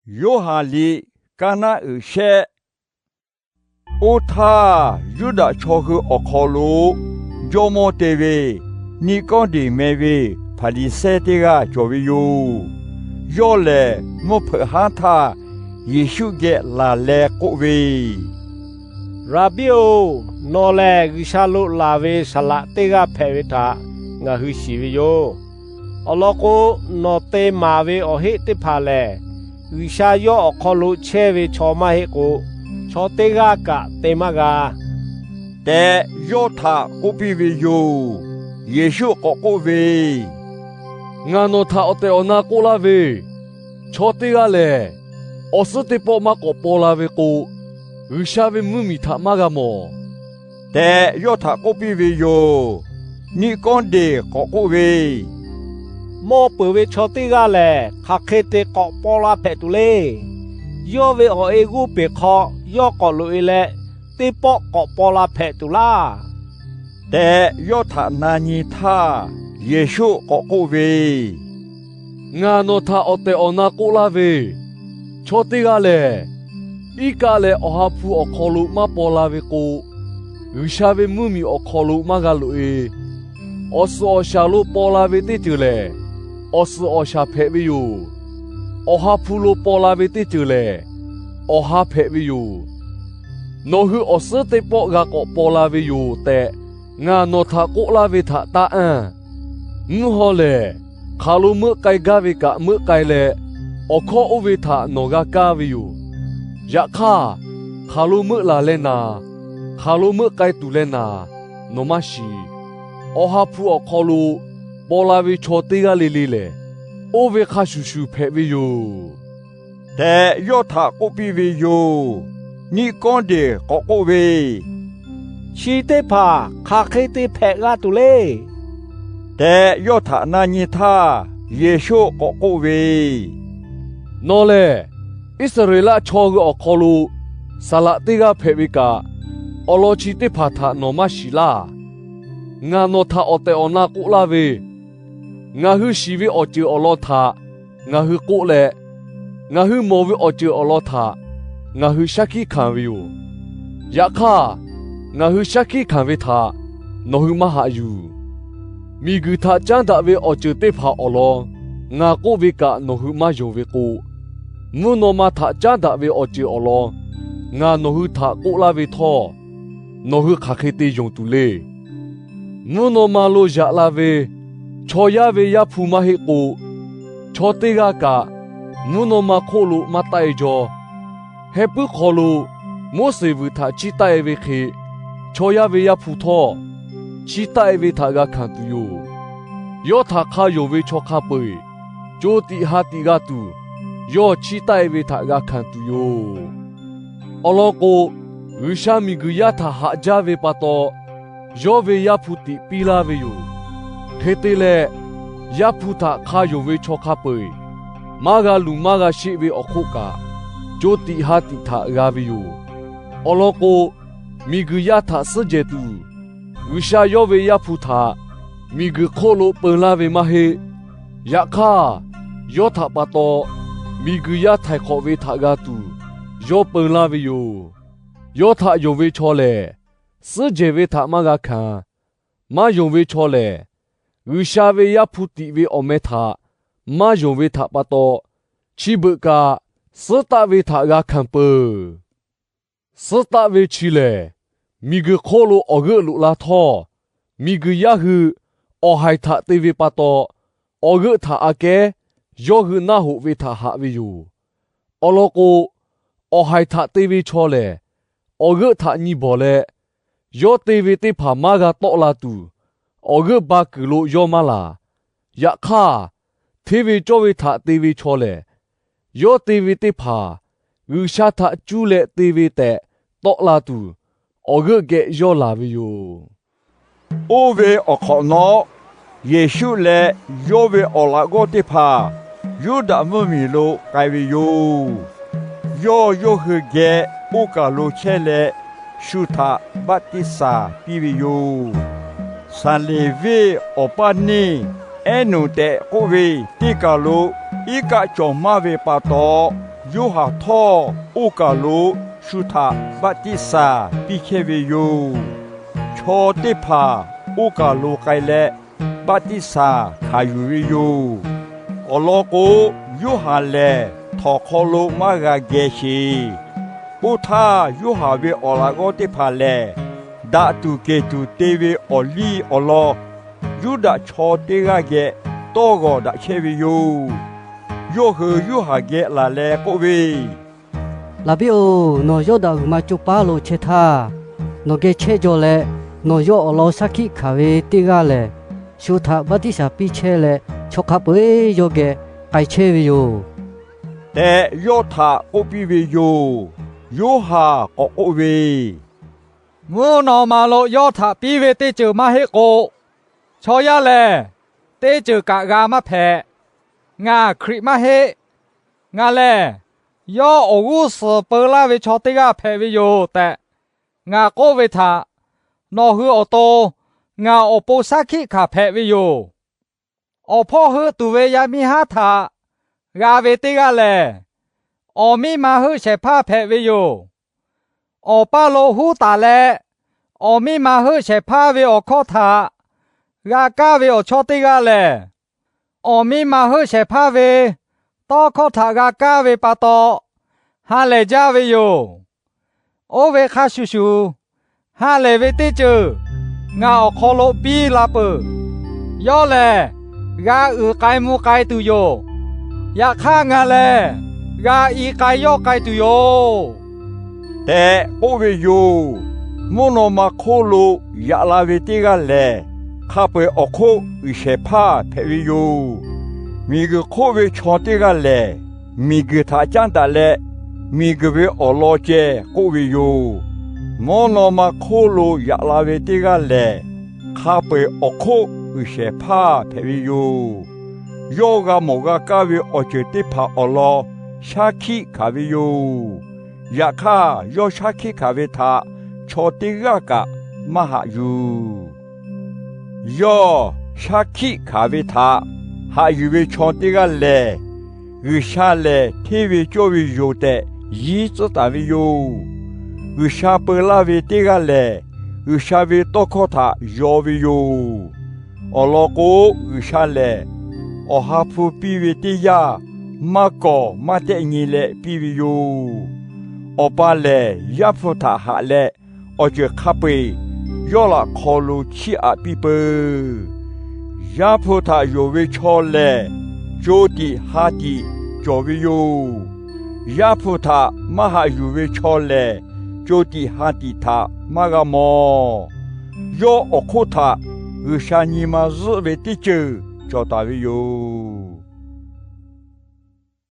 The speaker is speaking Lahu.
Yoˇhanˬ liꞈ Kaˇ naˆ uiˍ shehˆ. Oˇ htaˇ, Yuˇdaꞈ chaw hui awˬ hk'aw lo jawˇmawˇ te ve Niˆkawˇdeˍ meh ve Hpaˍriˍsehˇ teˇ g'aˇ cawˬ ve yoˬ. Yawˇ lehˬ, mvuhˇ hpeuꞈ haˉ htaˇ Yeˍsuˆ geh laˬ leh k'oˆ ve, Raˍbiˆ-oˬ, nawˬ lehˬ G'uiˬsha lo laˬ ve saˍlaꞈ teˇ g'aˇ hpehꞈ ve htaꞈ ngaˬ hui shiˍ ve yoˬ. Awˬ lawn k'o, nawˬ te maˍ ve awˬ heˆ teˇ hpaˍ lehˬ, G'uiˬsha yawˇ awˬ hk'aw lo chehˇ ve chaw maˇ heˆ k'o, chaw teˇ g'aˇ kaꞈ te maˇ g'a tehꞈ, yawˇ htaꞈ k'oˆ piˇ ve yoˬ. Yeˍsuˆ k'awꞈ k'oˆ ve, Ngaˬ nawˬ htaꞈ awˬ tehˬ awˬ na k'oˆ laˇ ve, chaw teˇ g'aˇ lehˬ, awˬ suhˉ teˇ pawˆ maˇ k'awꞈ paw la ve k'o, G'uiˬsha ve mvuhˇmiˬ htaꞈ maˇ g'a mawˬ tehꞈ, yawˇ htaꞈ k'oˆ piˇ ve yoˬ. Niˆkawˇdeˍ k'awꞈ k'oˆ ve, Mawˇ peuˬ ve chaw teˇ g'aˇ lehˬ, hk'aˬ hk'e te k'awꞈ paw la hpehꞈ tuˬ le. Yawˇ ve awˬ e g'oˇ peˬ hk'aw yawˇ k'awꞈ loꞈ-e leh, teˇ pawˆ k'awꞈ paw la hpehꞈ tuˬ laˇ tehꞈ, yawˇ htaꞈ na nyi htaˇ, Yeˍsuˆ k'awꞈ k'oˆ ve, Ngaˬ nawˬ htaꞈ awˬ tehˬ awˬ na k'oˆ laˇ ve, chaw teˇ g'aˇ lehˬ, iˉ kaˆ leh Awˬ ha hpu awˬ hk'aw lo maˇ paw la ve k'o, G'uiˬsha ve mvuhˇmiˬ awˬ hk'aw lo maˇ g'a loꞈ-e. Awˬ suhˍ awˬ shaˍ lo paw la ve teˇ ceuˬ lehˬ, awˬ suhˍ awˬ shaˍ hpehꞈ ve yoˬ. Awˬ ha hpu lo paw la ve teˇ ceuˬ lehˬ, awˬ ha hpehꞈ ve yoˬ. Nawˬ hui awˬ suhˉ teˇ pawˆ g'a k'awꞈ paw la ve yoˬ tehꞈ, ngaˬ nawˬ htaꞈ k'oˆ laˇ ve htaꞈ taˇ anˇ. Mvuhˇ haw lehˬ, hk'aˬ lo meuˆ k'ai gaˇ ve kaꞈ meuˆ k'ai leh, awˬ hkawˇ oˇ ve htaꞈ nawˬ g'a kaˇ ve yoˬ. Yaꞈ hk'aˇ, hk'aˬ lo meuˆ laˬ leh naˍ, hk'aˬ lo meuˆ k'ai tuˬ leh naˍ, nawˬ maˇ shiˍ. Awˬ ha hpu awˬ hk'aw lo paw la ve chaw teˇ g'aˇ le le lehˬ, oˇ ve hk'a shuˍ shuˍ hpehꞈ ve yoˬ tehꞈ, yawˇ htaꞈ k'oˆ piˇ ve yoˬ. Niˆkawˇdeˍ k'awꞈ k'oˆ ve, Chi teˇ hpaˍ hk'aˬ hk'e te hpehꞈ g'a tuˬ le tehꞈ, yawˇ htaꞈ na nyi htaˇ, Yeˍsuˆ k'awꞈ k'oˆ ve, Nawˬ lehˬ Iˉsaˍreˍlaˆ chaw hui awˬ hk'aw lo saˍlaꞈ teˇ g'aˇ hpehꞈ ve kaꞈ, awˬ lawn chi teˇ hpaˍ htaꞈ nawˬ maˇ shiˍ laˇ. Ngaˬ nawˬ htaꞈ awˬ tehˬ awˬ na k'oˆ laˇ ve, ngaˬ hui shiˍ ve awˬ ceuˬ awˬ lawn htaꞈ ngaˬ hui k'oˆ leh, ngaˬ hui mawˬ ve awˬ ceuˬ awˬ lawn htaꞈ ngaˬ hui shaˉ hkiˆ hkanˍ ve yoˬ. Yaꞈ hk'aˇ, ngaˬ hui shaˉ hkiˆ hkanˍ ve htaꞈ nawˬ hui maˇ haꞈ yuˬ. Miˬguiˬ htaꞈ caˉ daꞈ ve awˬ ceuˬ teˇ hpaˍ awˬ lawn ngaˬ k'oˆ ve kaꞈ nawˬ hui maˇ yonˍ ve k'o, mvuhˇ naw ma htaꞈ caˉ daꞈ ve awˬ ceuˬ awˬ lawn ngaˬ nawˬ hui htaꞈ k'oˆ laˇ ve htawˇ, nawˬ hui hk'aˬ hk'e te yonˍ tuˬ le. Mvuhˇ naw ma lo yaꞈ la ve chaw yaˇ ve Yaˇ hpu maˇ heˆ k'o, chaw teˇ g'aˇ kaꞈ mvuhˇ naw ma hk'oˆ lo maˇ taˆ-e jaw. Heh puiˉ hk'aw lo Moˉseˍ vuiˬ htaꞈ chiˇ taˆ-e ve hk'e, chaw yaˇ ve Yaˇ hpu htawˇ, chiˇ taˆ-e ve htaꞈ g'a hkanˍ tuˬ yoˬ. Yawˇ htaꞈ hk'a yonˍ ve chaw hk'a peu-eˬ co tiꞈ ha tiꞈ g'a tuˬ, yawˇ chiˇ taˆ-e ve htaꞈ g'a hkanˍ tuˬ yoˬ. Awˬ lawn k'o, G'uiˬsha miˬguiˬ yaˇ htaꞈ haꞈ jaˇ ve pa taw, yawˇ ve Yaˇ hpu tiꞈ piˇ laˇ ve yoˬ. Hk'e te leh, Yaˇ hpu htaꞈ hk'a yonˍ ve chaw hk'a peu-eˬ maˇ g'a luˬ maˇ g'a sheˆ ve awˬ hk'oˆ kaꞈ, co tiꞈ ha tiꞈ htaꞈ g'a ve yoˬ. Awˬ lawn k'o, miˬguiˬ yaˇ htaꞈ suhˉ jehˬ tuˬ, G'uiˬsha yawˇ ve Yaˇ hpu htaꞈ miˬguiˬ hk'oˆ lo peu laˇ ve maˇ heˆ. Yaꞈ hk'aˇ, yawˇ htaꞈ pa taw miˬguiˬ yaˇ htaiˍ hk'awꞈ ve htaꞈ g'a tuˬ, yawˇ peu laˇ ve yoˬ. Yawˇ htaꞈ yonˍ ve chaw lehˬ, suhˉ jehˬ ve htaꞈ maˇ g'a hkanˍ. Maˇ yonˍ ve chaw lehˬ, G'uiˬsha ve Yaˇ hpu tiꞈ ve awˬ meh htaꞈ maˇ yonˍ ve htaꞈ pa taw, chi beuꞈ kaꞈ suhˉ taˆ ve htaꞈ g'a hkanˍ peuˬ. Suhˉ taˆ ve chi lehˬ, miˬguiˬ hk'oˆ lo awˬ g'euˆ loꞈ la htawˇ, miˬguiˬ yaˇ hui awˬ haiˬ htaꞈ te ve pa taw, awˬ g'euˆ htaꞈ aꞈ kehˉ yawˇ hui naˆ hoꞈ ve htaꞈ haꞈ ve yoˬ. Awˬ lawn k'o, awˬ haiˬ htaꞈ te ve chaw lehˬ, awˬ g'euˆ htaꞈ nyi bawˬ leh, yawˇ te ve teˇ hpaˍ maˇ g'a tawˆ la tuˬ, awˬ g'euˆ ba kuiˬ lo yawˇ maˇ laˬ. Yaꞈ hk'aˇ, hteˇ ve cawˇ ve htaꞈ te ve chaw lehˬ, yawˇ te ve teˇ hpaˍ G'uiˬsha htaꞈ cuˇ leh te ve tehꞈ tawˆ la tuˬ, awˬ g'euˆ geh yawˇ laˬ ve yoˬ. Oˇ ve awˬ hk'awꞈ nawˉ, Yeˍsuˆ leh yawˇ ve awˬ laꞈ g'awˇ teˇ hpaˍ Yuˇdaꞈ mvuhˇmiˬ lo k'ai ve yoˬ. Yawˇ yawˇ hui geh oˇ kaˬ lo chehˇ leh, shu htaꞈ baˆtiˆsaˬ piˇ ve yoˬ. Saˍleˍviˆ awˬ paˇ neˇ Ehˉnuˍ tehꞈ k'oˆ ve teˇ kaˬ lo iˉ kaˆ cawˬ maˇ ve pa taw, Yoˇhanˬ htawˇ oˇ kaˬ lo shu htaꞈ baˆtiˆsaˬ piˇ chehˇ ve yoˬ. Chaw teˇ hpaˍ oˇ kaˬ lo k'ai leh baˆtiˆsaˬ hkanˍ yuˬ ve yoˬ. Awˬ lawn k'o, Yoˇhanˬ lehˬ htawnˍ hk'aw lo maˇ g'a geh sheˍ. Oˇ htaˇ, Yoˇhanˬ ve awˬ laꞈ g'awˇ teˇ hpaˍ lehˬ, daꞈ tuˬ kehˬ tuˬ te ve awˬ liˇ awˬ lawn Yuˇdaꞈ chaw teˇ g'aˇ geh tawˇ g'awˬ daꞈ chehˇ ve yoˬ. Yawˇ hui Yoˇhanˬ geh laˬ leh k'oˆ ve, Laˍbiˆ-oˬ, nawˬ Yawˇdanˍ g'uiˬ ma co paˉ lo chehˇ htaˇ, nawˬ geh chehˇ jaw leh, nawˬ yawˇ awˬ lawn shaˉ hkiˆ hkanˍ ve teˇ g'aˇ lehˬ, shu htaꞈ baˆtiˆsaˬ piˇ chehˇ leh, chaw hk'a peu-eˬ yawˇ geh k'ai chehˇ ve yoˬ tehꞈ, yawˇ htaꞈ k'oˆ piˇ ve yoˬ. Yoˇhanˬ k'awꞈ k'oˆ ve, Mvuhˇ naw ma lo yawˇ htaꞈ piˇ ve teˇ ceuˬ maˇ heˆ k'o, chaw yaˇ lehˬ teˇ ceuˬ kaꞈ g'a maˇ hpehꞈ. Ngaˬ Hkriꞈ maˇ heˆ. Ngaˬ lehˬ yawˇ awˬ g'uˇ suhˍ peu laˇ ve chaw teˇ g'aˇ hpehꞈ ve yoˬ tehꞈ ngaˬ k'oˆ ve htaꞈ, nawˬ hui awˬ to ngaˬ awˬ pon shaˉ hkiˆ hkanˍ hpehꞈ ve yoˬ. Awˬ hpawˇ heuˆ tuˬ ve yaˇ miˇ haˉ htaꞈ g'a ve teˇ g'aˇ lehˬ, awˬ miˇ ma heuˆ shehˍ hpaˇ hpehꞈ ve yoˬ. Awˬ paˇ lo huˉ taˍ leh, awˬ miˇ ma heuˆ shehˍ hpaˇ ve awˬ hkawˇ htaꞈ g'a kaˇ ve awˬ chawˇ teˇ g'aˇ lehˬ, awˬ miˇ ma heuˆ shehˍ hpaˇ ve tawˇ hkawˇ htaꞈ g'a kaˇ ve pa taw, ha lehˬ jaˇ ve yoˬ. Oˇ ve hk'a shuˍ shuˍ, ha lehˬ ve teˇ ceuˬ ngaˬ awˬ hk'aw lo biˇ la peuˬ. Yawˇ lehˬ g'a uiˍ k'ai mvuh k'ai tuˬ yoˬ. Yaꞈ hk'aˇ, ngaˬ lehˬ g'a i k'ai yawˇ k'ai tuˬ yoˬ tehꞈ k'oˆ ve yoˬ. Mvuhˇ naw ma hk'oˆ lo yaꞈ la ve teˇ g'aˇ lehˬ, hk'a peu-eˬ awˬ hk'oˆ g'uiˬ shehˍ hpaˇ hpehꞈ ve yoˬ. Miˬguiˬ hk'oˆ ve chaw teˇ g'aˇ lehˬ, miˬguiˬ htaꞈ caˉ daꞈ leh, miˬguiˬ ve awˬ lawn ceh k'oˆ ve yoˬ. Mvuhˇ naw ma hk'oˆ lo yaꞈ la ve teˇ g'aˇ lehˬ, hk'a peu-eˬ awˬ hk'oˆ g'uiˬ shehˍ hpaˇ hpehꞈ ve yoˬ. Yawˇ g'a mawˬ g'a kaˇ ve awˬ ceuˬ teˇ hpaˍ awˬ lawn shaˉ hkiˆ hkanˍ ve yoˬ. Yaꞈ hk'aˇ, yawˇ shaˉ hkiˆ hkanˍ ve htaꞈ chaw teˇ g'aˇ kaꞈ maˇ haꞈ yuˬ. Yawˇ shaˉ hkiˆ hkanˍ ve htaꞈ haꞈ yuˬ ve chaw teˇ g'aˇ lehˬ, G'uiˬsha lehˬ hteˇ ve cawˇ ve yoˬ tehꞈ yiˉ tcuhˉ taˍ ve yoˬ. G'uiˬsha peu laˇ ve teˇ g'aˇ lehˬ, G'uiˬsha ve tawˇ hkawˇ htaꞈ yaw ve yoˬ. Awˬ lawn k'o, G'uiˬsha lehˬ awˬ ha hpu piˇ ve teˇ yanˇ, maˇ kawˬ maˇ tehˆ nyi leh piˇ ve yoˬ. Awˬ pa lehˬ, Yaˇ hpu htaꞈ haꞈ leh, awˬ ceuˬ hk'a peu-eˬ yawˇ laꞈ hk'aw lo chiˇ aꞈ piˇ peuˬ. Yaˇ hpu htaꞈ yonˍ ve chaw lehˬ, co tiꞈ ha tiꞈ cawˬ ve yoˬ. Yaˇ hpu htaꞈ maˇ haꞈ yuˬ ve chaw lehˬ, co tiꞈ ha tiꞈ htaꞈ maˇ g'a mawˬ. Yawˇ awˬ hk'oˆ htaꞈ G'uiˬsha nyi ma zuhˆ ve teˇ ceuˬ cawˬ taˍ ve yoˬ.